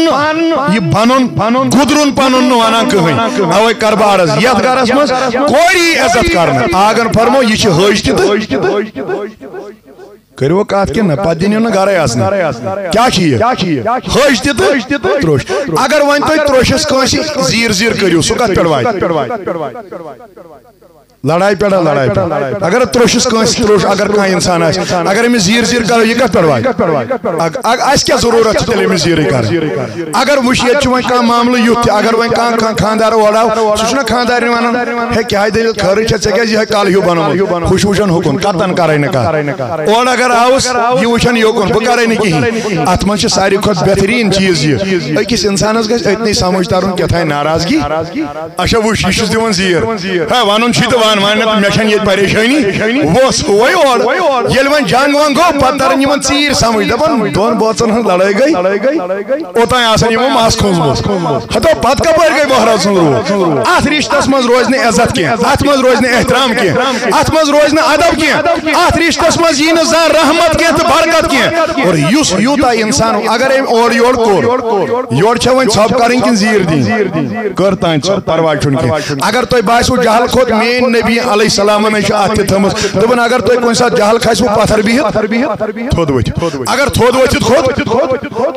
یہِ بنُن، گُدرُن پنُن نہٕ ونان کٕہٕنۍ۔ اوے کرٕ بہٕ عرض، یتھ گرس منٛز کورِ یی عزت کرنہٕ، آگن فرمو، یہِ چھِ حٲج تہِ تہٕ۔ کٔرِو کتھ کِنہٕ نہ؟ پتہٕ دِنِو نہٕ گرے اژنہٕ۔ کیٛاہ چھِ یہِ؟ حٲج تہِ تہٕ ترٛوٚش۔ اگر وۄنۍ تُہۍ ترٛوٚشِس کٲنٛسہِ زیٖر زیٖر کٔرِو، سُہ کتھ پٮ۪ٹھ واتہِ؟ لڑایہِ پٮ۪ٹھ ہا، لڑایہِ پٮ۪ٹھ۔ اگر ترٛوٚشِس کٲنٛسہِ ترٛوٚش، اگر کانٛہہ انسان آسہِ، اگر أمِس زیٖر زیٖر کرو، یہِ کتھ پٮ۪ٹھ واتہِ؟ اگ-، اگ-، اسہِ کیٛاہ ضروٗرت چھِ تیٚلہِ أمِس زیٖرٕے کرٕنۍ؟ اگر وٕچھ، ییٚتہِ چھُ وۄنۍ کانٛہہ معاملہٕ یُتھ تہِ، اگر وۄنۍ کانٛہہ، کانٛہہ خانٛدار اورٕ آو، سُہ چھُنہ خانٛدارنہِ ونان، ہے، کیٛاہ دٔلیٖل، خٲرٕے چھا، ژےٚ کیٛازِ یِہوٚے کالہٕ ہیوٗ بنوومُت؟ ہُہ چھُ وٕچھان ہُکُن، کتن کرے نہٕ کانٛہہ۔ اورٕ اگر آوُس، یہِ وٕچھان یوکُن، بہٕ کرے نہٕ کِہیٖنۍ۔ اتھ منٛز چھِ ساروی کھۄتہٕ بہتریٖن چیٖز یہِ، أکِس انسانس گژھِ أتنٕے سمجھ ترُن، کیٛاہ تھانۍ ناراضگی۔ اچھا، وٕچھ، یہِ چھُس دِوان زیٖر۔ ہے، ونُن چھُے تہٕ وَنان تہٕ مےٚ چھَنہٕ ییٚتہِ پریشٲنی، ووٚژھ ہوے اورٕ۔ ییٚلہِ وۄنۍ جنگ ونگ گوٚو، پتہٕ ترن یِمن ژیٖرۍ سمجھ، دپان دۄن بٲژن ہٕنٛز لڑٲے گٔے، اوٚتام آسان یِمو مس کھوٗژمٕژ۔ ہتو پتہٕ کپٲرۍ گٔے مہراز سٕنٛز روح؟ اتھ رشتس منٛز روزِ نہٕ عزت کینٛہہ، اتھ منٛز روزِ نہٕ احترام کینٛہہ، اتھ منٛز روزِ نہٕ ادب کینٛہہ، اتھ رشتس منٛز یی نہٕ زانٛہہ رحمت کینٛہہ تہٕ برکت کینٛہہ۔ اور یُس یوٗتاہ انسان، اگر أمۍ اورٕ یورٕ کوٚر، یورٕ چھےٚ وۄنۍ ژھۄپ کرٕنۍ کِنہٕ زیٖر دِنۍ؟ کٔر تانۍ ژھۄپ، پرواے چھُنہٕ کینٛہہ۔ اگر تۄہہِ باسیو جہل کھوٚت، میٲنۍ نبی علیہ السلامن چھِ اتھ تہِ تھٲومٕژ، دوٚپُن، اگر تۄہہِ کُنہِ ساتہٕ جہل کھسہِ، وۄنۍ پتھر بِہِتھ تھوٚد ؤتھِتھ۔ اگر تھوٚد ؤتھِتھ کھوٚت،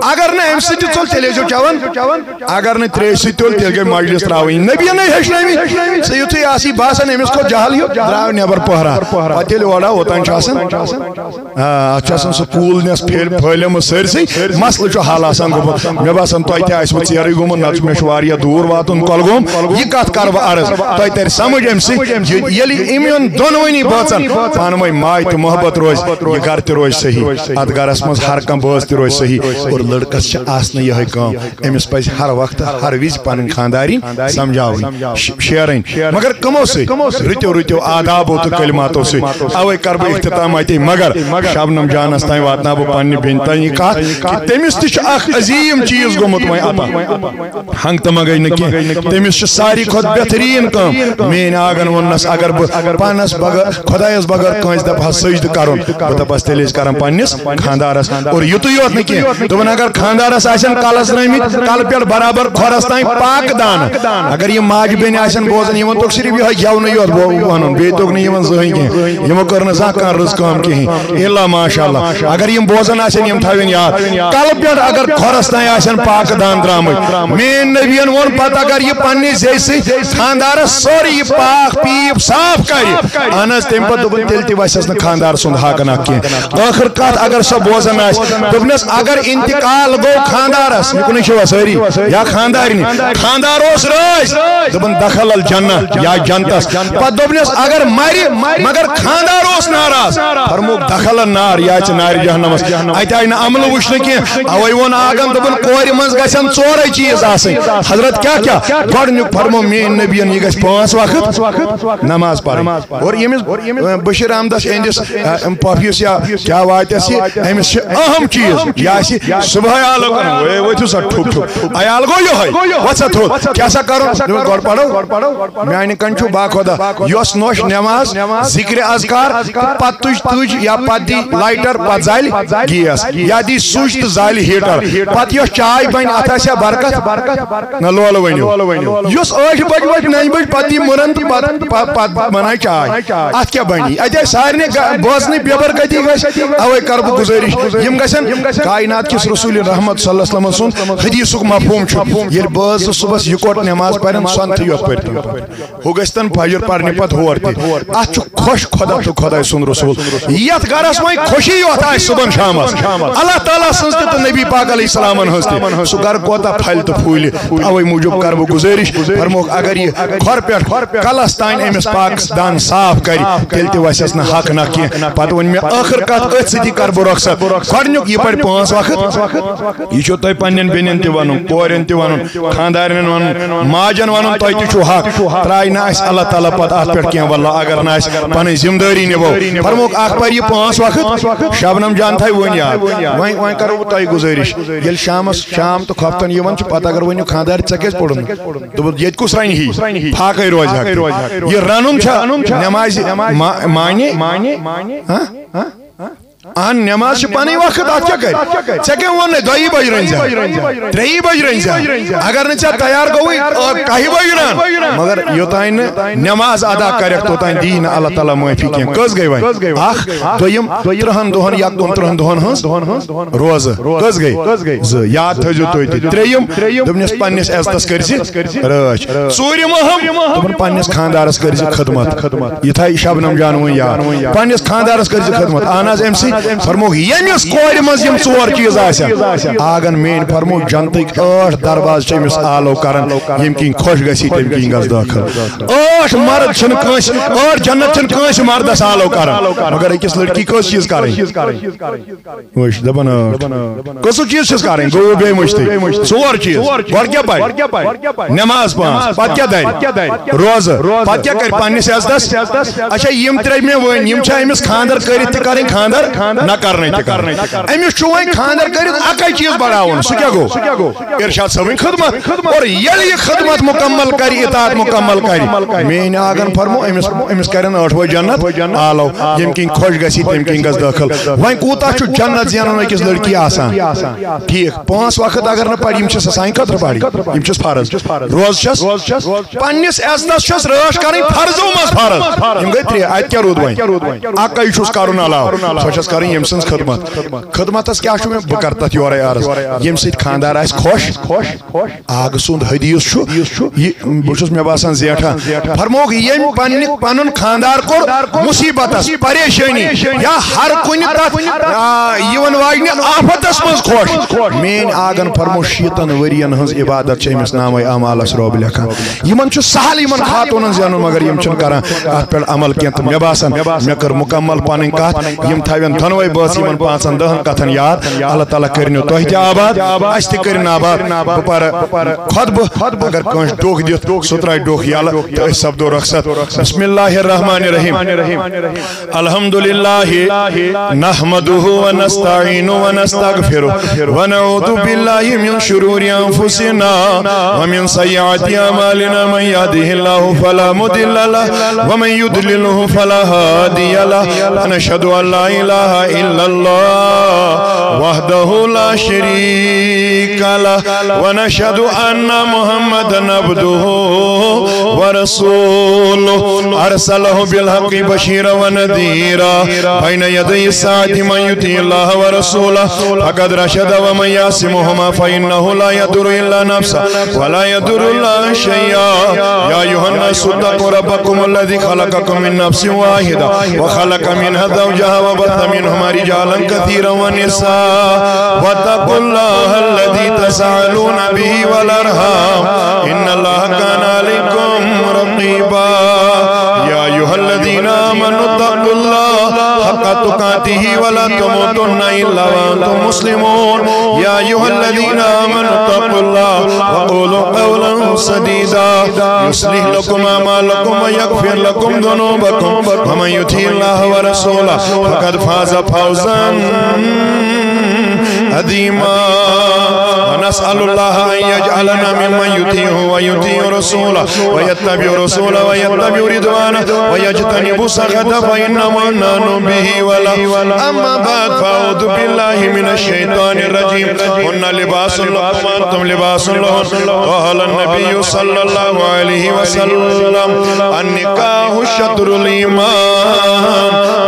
اگر نہٕ امہِ سۭتۍ تہِ ژوٚل، تیٚلہِ ٲسۍزیو چٮ۪وان۔ اگر نہٕ ترٛیشہِ سۭتۍ تُل، تیٚلہِ گٔے مجلس ترٛاوٕنۍ۔ نبیَن ہے ہیٚچھنٲومٕتۍ۔ ژٕ یُتھُے آسی باسان، أمِس کھوٚت جہل ہیوٗ، درٛاو نٮ۪بر پۄہرا۔ پتہٕ ییٚلہِ اورٕ آو، اوٚتام چھُ آسان، آ، اَتھ چھُ آسان سکوٗل نٮ۪س پھیل-، پھٲلیمٕژ سٲرسٕے۔ مسلہٕ چھُ حل آسان گوٚمُت۔ مےٚ باسان، تۄہہِ تہِ آسِوٕ ژیرٕے گوٚمُت، نتہٕ چھُ مےٚ چھُ واریاہ دوٗر واتُن کۄلگوم۔ یہِ کتھ کرٕ بہٕ عرض، تۄہہِ ترِ سمجھ امہِ سۭتۍ، یہِ-، ییٚلہِ یِمن دۄنوٕنی بٲژن پانہٕ ؤنۍ ماے تہٕ محبت روزِ، یہِ گرٕ تہِ روزِ صحیح، اتھ گرس منٛز ہر کانٛہہ بٲژ تہِ روزِ صحیح۔ اور لڑکس چھِ آسنہٕ یِہوٚے کٲم، أمِس پزِ ہر وقتہٕ ہر وِزِ پنٕنۍ خانٛدارِنۍ سمجھاوٕنۍ، ش-، شیرٕنۍ۔ مگر کٕمو سۭتۍ؟ رٕتیو رٕتیو آدابو تہٕ کلماتو سۭتۍ۔ اوے کرٕ بہٕ اختتام اتے، مگر شبنم جانس تام واتناو بہٕ پننہِ بیٚنہِ تام یہِ کتھ کہِ تٔمِس تہِ چھُ اکھ عظیٖم چیٖز گوٚمُت وۄنۍ عطا۔ ہنگ تہٕ منگے نہٕ کینٛہہ، تٔمِس چھِ ساروی کھۄتہٕ بہتریٖن کٲم۔ میٲنۍ آنگن ووٚننس، اگر بہٕ پانس بغٲر، خۄدایس بغٲر کٲنٛسہِ دپہٕ ہا سجدٕ کرُن، بہٕ دپس تیٚلہِ ٲسۍ کران پننِس خانٛدارس۔ اور یُتُے یوت نہٕ کینٛہہ، دوٚپُن، اگر خانٛدارس آسن کلس درٲمٕتۍ، کلہٕ پٮ۪ٹھ برابر کھۄرس تام پاکہٕ دانہٕ، اگر یِم ماجہِ بیٚنہِ آسن بوزان، یِمن توٚگ صرف یِہوٚے گٮ۪ونٕے یوت بو-، ونُن، بیٚیہِ توٚگ نہٕ یِمن زٕہٕنۍ کینٛہہ۔ یِمو کٔر نہٕ زانٛہہ کانٛہہ رٕژ کٲم کِہیٖنۍ۔ الا ماشاء اللہ۔ اگر یِم بوزان آسن، یِم تھاوِن یاد۔ کلہٕ پٮ۪ٹھ اگر کھۄرس تام آسن پاکہٕ دان درامٕتۍ، میٲنۍ نبین ووٚن پتہٕ، اگر یہِ پننہِ زیٚیہِ سۭتۍ خانٛدارس سورُے یہِ پاک پیٖپ صاف کرِ، اہن حظ، تمہِ پتہٕ دوٚپُن، تیٚلہِ تہِ وسٮ۪س نہٕ خانٛدار سُنٛد حق نہ کینٛہہ۔ ٲخٕر کتھ اگر سۄ بوزان آسہِ، دوٚپنس، اگر انتقال گوٚو خانٛدارس، یہِ کُنُے چھِوا سٲری، یا خانٛدارنہِ، خانٛدار اوس رٲضۍ، دوٚپُن، دخل الجنہ، یا جنتس۔ پتہٕ دوٚپنس، اگر مرِ مگر خانٛدار اوس ناراض، فرمووُکھ، دخل النار، یا چھِ نارِ جہنمس۔ اتہِ آیہِ نہٕ عملہٕ وٕچھنہٕ کینٛہہ، اوے ووٚن آغن، دوٚپُن، کورِ منٛز گژھن ژورے چیٖز آسٕنۍ۔ حضرت، کیٛاہ کیٛاہ؟ گۄڈٕنیُک فرموو میٲنۍ نبین، یہِ گژھِ پانٛژھ وقت نماز پرٕنۍ۔ اور ییٚمِس، اَ، بشیر احمدس اہندِس، اَ، پۄپھیس یا کیٛاہ واتٮ۪س یہِ، أمِس چھِ اہم چیٖز، یہِ آسہِ صبحٲے آلو کرُن، ہے، ؤتھِو سا ٹھُک ٹھُک۔ عیال گوٚو یِہوٚے، وۄتھ سا تھوٚد، کیٛاہ سا کرُن؟ دوٚپُن، گۄڈٕ پرو۔ میانہِ کنۍ چھُ باخۄدا، یۄس نوش نماز، ذکر اذکار، پتہٕ تُج تُج یا پتہٕ دی لایٹر، پتہٕ زالہِ گیس، یا دی سُچ تہٕ زالہِ ہیٹر، پتہٕ یۄس چاے بنہِ، اتھ آسہِ ہا برکت؟ نہ، لولہٕ ؤنِو۔ یُس ٲٹھِ بجہِ وۄتھِ، نَیہِ بجہِ، پتہٕ دی مُرن تہٕ پتہٕ، پ-، پتہٕ بنایہِ چاے، اتھ کیٛاہ بنہِ؟ اتہِ آسہِ سارنٕے گا-، بوزنٕے بے برکتی گژھِ۔ اوے کرٕ بہٕ گُزٲرِش، یِم گژھن کائنات کِس رسول رحمت صلی اللہ علیہ وسلم سُنٛد حدیثُک مفہوم چھُ، ییٚلہِ بٲژ زٕ صُبحس یِکوٹ نماز پرن، سۄنتھٕے یوت پٔرۍ تِم۔ ہُہ گژھِ تن فجر پرنہِ پتہٕ ہور تہِ۔ اتھ چھُ خۄش خۄدا تہٕ خۄداے سُنٛد رسول۔ یتھ گرس وۄنۍ خوشی یوت آسہِ صبحن شامس، اللہ تعالیٰ سٕنٛز تہِ تہٕ نبی پاک علیہ السلامن ہٕنٛز تہِ، سُہ گرٕ کوتاہ پھلہِ تہٕ پھوٗلہِ۔ توے موٗجوٗب کرٕ بہٕ گُزٲرِش، فرموکھ، اگر یہِ کھۄر پٮ۪ٹھ کلس تام أمِس پاک دان صاف کرِ، تیٚلہِ تہِ وسٮ۪س نہٕ حق نہ کینٛہہ۔ پتہٕ ووٚن مےٚ ٲخٕر کتھ، أتھۍ سۭتی کرٕ بہٕ رۄخصت۔ گۄڈٕنیُک یہِ پرِ پانٛژھ وقت۔ یہِ چھُ تۄہہِ پننٮ۪ن بیٚنٮ۪ن تہِ ونُن، کورٮ۪ن تہِ ونُن، خانٛدارٮ۪ن ونُن، ماجن ونُن، تۄہہِ تہِ چھُو حق۔ ترٛایہِ نہٕ اَسہِ اللہ تعالیٰ پتہٕ اتھ پٮ۪ٹھ کینٛہہ، واللہ اگر نہٕ اَسہِ پنٕنۍ ذمہٕ دٲری نِبو۔ فرموکھ، اکھ پرِ یہِ پانٛژھ وقت، شبنم جان تھایہِ وۄنۍ یاد۔ وۄنۍ، وۄنۍ کرو بہٕ تۄہہِ گُزٲرِش، ییٚلہِ شامس، شام تہٕ خۄفتن یِوان چھُ، پتہٕ اگر ؤنِو، خانٛدارِ، ژےٚ کیٛازِ پوٚرُن؟ دوٚپُن، ییٚتہِ کُس رنہِ ہی؟ فاقے روزِ حق۔ یہِ رنُن چھا نمازِ ما-، معنی؟ ہاں؟ اہن، نماز چھِ پنٕنۍ وقت، اتھ کیٛاہ کرِ؟ ژےٚ کٔمۍ ووٚن نَے دۄیی بجہِ رٔنۍ زِ؟ ترٛیٚیی بجہِ رٔنۍ زِ؟ اگر نہٕ ژےٚ تیار گوٚوُے، ٲ، کاہہِ بجہِ رن۔ مگر یوٚتانۍ نہٕ نماز ادا کرکھ، توٚتانۍ دی نہٕ اللہ تعالیٰ معٲفی کینٛہہ۔ کٔژ گٔے وۄنۍ؟ اکھ، دوٚیِم، ترٕٛہن دۄہن یا کُنترٕٛہن دۄہن ہٕنٛز روزٕ۔ کٔژ گٔے؟ زٕ۔ یاد تھٲیزیو تُہۍ تہِ۔ ترٛیٚیِم، دوٚپنس پننِس عزتس کٔرۍ زِ رٲچھ۔ ژوٗرِم اہم، دوٚپُن پننِس خانٛدارس کٔرۍ زِ خدمت۔ یہِ تھایہِ شبنم جان وۄنۍ یاد۔ پننِس خانٛدارس کٔرۍ زِ خدمت۔ اہن حظ، أمۍ سٕے فرمووُکھ، ییٚمِس کورِ منٛز یِم ژور چیٖز آسن، آگن میٲنۍ فرموو، جنتٕکۍ ٲٹھ دروازٕ چھِ أمِس آلو کران، ییٚمہِ کِنۍ خۄش گژھِ، تَمہِ کِنۍ گژھِ دٲخل۔ ٲٹھ مرد چھِنہٕ کٲنٛسہِ، ٲٹھ جنت چھِنہٕ کٲنٛسہِ مردس آلو کران، مگر أکِس لڑکی کٔژ چیٖز کرٕنۍ؟ وٕچھ، دَپان ٲٹھ۔ کٔژو چیٖز چھِس کرٕنۍ؟ گوٚو بے مُشتٕے۔ ژور چیٖز۔ گۄڈٕ کیٛاہ پَرِ؟ نٮ۪ماز پانٛژھ۔ پَتہٕ کیٛاہ دَرِ؟ روزٕ۔ پَتہٕ کیٛاہ کَرِ پنٛنِس عزتَس؟ اچھا، یِم ترٛےٚ مےٚ ؤنۍ، یِم چھا أمِس خانٛدر کٔرِتھ تہِ کَرٕنۍ خانٛدر؟ نہ کَرنَے تہِ کَرٕنۍ۔ أمِس چھُ وۄنۍ خانٛدر کٔرِتھ اَکَے چیٖز بڑاوُن۔ سُہ کیٛاہ گوٚو؟ ارشاد صٲبٕنۍ خدمت۔ اور ییٚلہِ یہِ خدمت مکمل کرِ، اطاعت مکمل کرِ، میٲنۍ آگن فرمو، أمِس، أمِس کرن ٲٹھوے جنت آلو، ییٚمہِ کِنۍ خۄش گژھِ، تَمہِ کِنۍ گژھِ دٲخل۔ وۄنۍ کوٗتاہ چھُ جنت زینُن أکِس لڑکی آسان؟ ٹھیٖک، پانٛژھ وقت اگر نہٕ پرِ، یِم چھِ سانہِ خٲطرٕ پرٕنۍ، یِم چھِس فرض۔ روزٕ چھَس، پننِس عزتس چھَس رٲچھ کرٕنۍ فرضو منٛز فرض۔ یِم گٔے ترٛےٚ، اتہِ کیٛاہ روٗد وۄنۍ؟ اکے چھُس کرُن علاوٕ، سۄ چھَس کرٕنۍ ییٚمہِ سٕنٛز خدمت۔ خدمتس کیٛاہ چھُ مےٚ؟ بہٕ کرٕ تتھ یورے عرض۔ ییٚمہِ سۭتۍ خانٛدار آسہِ خۄش، آگہٕ سُنٛد حدیث چھُ یہِ، بہٕ چھُس مےٚ باسان زیٹھان۔ فرمووُکھ، ییٚمۍ پننہِ، پنُن خانٛدار کوٚر مصیبتس، پریشٲنی یا ہر کُنہِ تتھ، آ، یِوان واجنہِ آفتس منٛز خۄش۔ میٲنۍ آگن فرمو، شیٖتن ؤرین ہٕنٛز عبادت چھِ أمِس نامے اعمالس رۄب لیکھان۔ یِمن چھُ سہل یِمن خاتوٗنن زینُن، مگر یِم چھِنہٕ کران اتھ پٮ۪ٹھ عمل کینٛہہ۔ تہٕ مےٚ باسان، مےٚ کٔر مکمل پنٕنۍ کتھ۔ یِم تھاوَن دۄنوَے بٲژ یِمن پانٛژن دَہن کتھن یاد۔ اللہ تعالیٰ کٔرِنو تۄہہِ تہِ آباد، اسہِ تہِ کٔرِن آباد۔ بہٕ پرٕ خطبہٕ، اگر کٲنٛسہِ ڈوٚکھ دِتھ، سُہ ترٛاوِ ڈوٚکھ یَلہٕ تہٕ أسۍ سپدو رۄخصت۔ بسم اللہ الرحمن الرحیم۔ الحمد لله نحمده ونستعينه ونستغفره ونعوذ بالله من شرور أنفسنا ومن سيئات أعمالنا، من يهده الله فلا مضل له ومن يضلله فلا هادي له، ونشهد أن لا إله إلا الله وحده لا شريك له، ونشهد أن محمدا عبده ورسوله، أرسله بالحق بشيرا ونذيرا، بين يدي الساعة من يطع الله ورسوله فقد رشد، ومن يعص عنهما فإنه لا يضر إلا نفسه ولا يضر الله شيئا. يا أيها الناس اتقوا ربكم الذي خلقكم من نفس واحدة وخلق منها زوجها وبث منهما رجالا كثيرا ونساء، واتقوا الله الذي تساءلون به والأرحام، إن الله كان عليكم رقيبا. يا أيها الذين آمنوا اتقوا الله حق تقاته ولا تموتن إلا وأنتم مسلمون. يا أيها الذين آمنوا اتقوا الله وقولوا قولا سديدا، يصلح لكم أعمالكم ويغفر لكم ذنوبكم، ومن يطع الله ورسوله فقد فاز فوزا عظيما. ونسأل الله أن يجعلنا ممن يطيعه ويطيع رسوله ويتبع رسوله ويتبع رضوانه ويجتنب سخطه، فإنه منان به وله. أما بعد، فأعوذ بالله من الشيطان الرجيم. هن لباس لكم وأنتم لباس لهن. قال النبي صلى الله عليه وسلم: النكاح شطر الإيمان.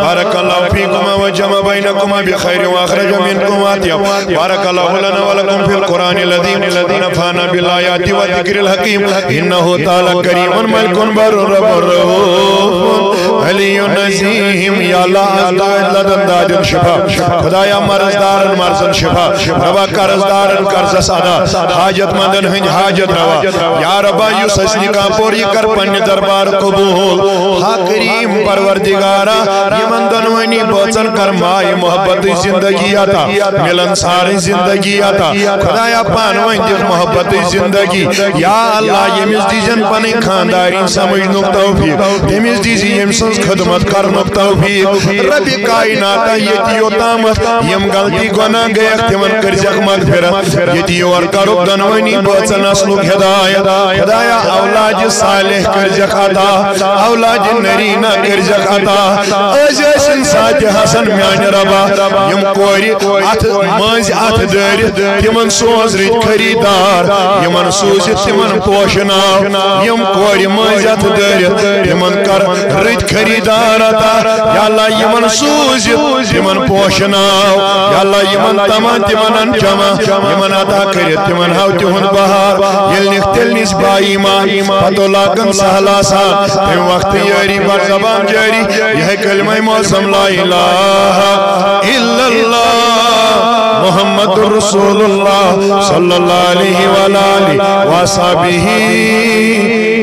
بارك الله فيكما وجمع بينكما بخير وأخرج منكما أطيب. بارك الله لنا ولكم في القرآن العظيم، ونفعنا بالآيات والذكر الحكيم، إنه تعالى كريم ملك بر رب رؤوف علي عظيم. یا اللہ، از داد لدن دادن شفا۔ خدایا، مرض دارن مرضن شفا۔ ربا، قرض دارن قرضس ادا۔ حاجت مندن ہند حاجت روا۔ یا ربا، یُس اسہِ نکاح پوٚر، یہِ کر پننہِ دربار قبول۔ ہا کریم پروردگارا، یمن دۄنوٕنی بٲژن کر مایہِ محبتٕچ زندگی عطا، ملنسارٕچ زندگی عطا۔ خدایا، پانہٕ ؤنۍ دِکھ محبتٕچ زندگی۔ یا اللہ، ییٚمِس دیٖزٮ۪ن پنٕنۍ خاندارِنۍ سمجھنُک توفیق، تٔمِس دیٖزِ ییٚمۍ سٕنٛز خدمت کرنُک توفیق۔ ربِ کائناتا، ییٚتہِ یوٚتامَتھ یِم غلطی گۄناہ گٔیَکھ، تِمن کٔرزٮ۪کھ مغفرت۔ ییٚتہِ یور کرُکھ دۄنوٕنی بٲژن اصلُک ہدایت۔ خدایا، اولاد صالح کٔرزٮ۪کھ عطا، اولاد نرینا کٔرزٮ۪کھ عطا۔ أزۍ ٲسِن ساتہِ حسن میانہِ ربا، یِم کورِ اتھ مٔنٛزۍ اتھ دٲرِتھ، تِمن سوز رٕتۍ خریدار، یِمن سوٗزِتھ تِمن پوشہٕ ناو۔ یِم کورِ مٔنٛزۍ اتھ دٲرِتھ، تِمن کر رٕتۍ خریدار عطا۔ یا اللہ، یمن سوزِتھ، یمن پوشناو۔ یا اللہ، یمن تمن، تمن انجما، یمن عطا کٔرِتھ، تمن ہاو تِہُنٛد بہار۔ ییٚلہِ نِکھ تیٚلہِ نِس با ایمان، پتو لاگن سہل آسان۔ تمہِ وقتہٕ یٲری بر زبان جٲری، یہے کلمہ معظم لا الہ الا اللہ محمد رسول اللہ صلی اللہ علیہ وعلی آلہ وصحبہ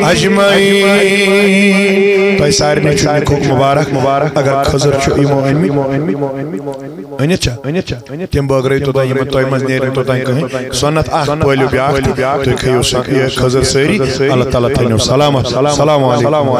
اجمعین۔ تۄہہِ سارنٕے چھُ نِکُک مبارک، مبارک۔ اگر خضر چھُ یِمو أنمٕتۍ، أنِتھ چھا؟ تِم بٲگرٲیِو توٚتام، یِمن تۄہہِ منٛز نیرِ نہٕ توٚتام کٕہٕنۍ۔ سنت اکھ پٲلِو بیٛاکھ تہِ، تُہۍ کھیٚیِو سا-، یہِ خضر سٲری۔ اللہ تعالیٰ تھٲینو سلامت۔ السلام علیکم۔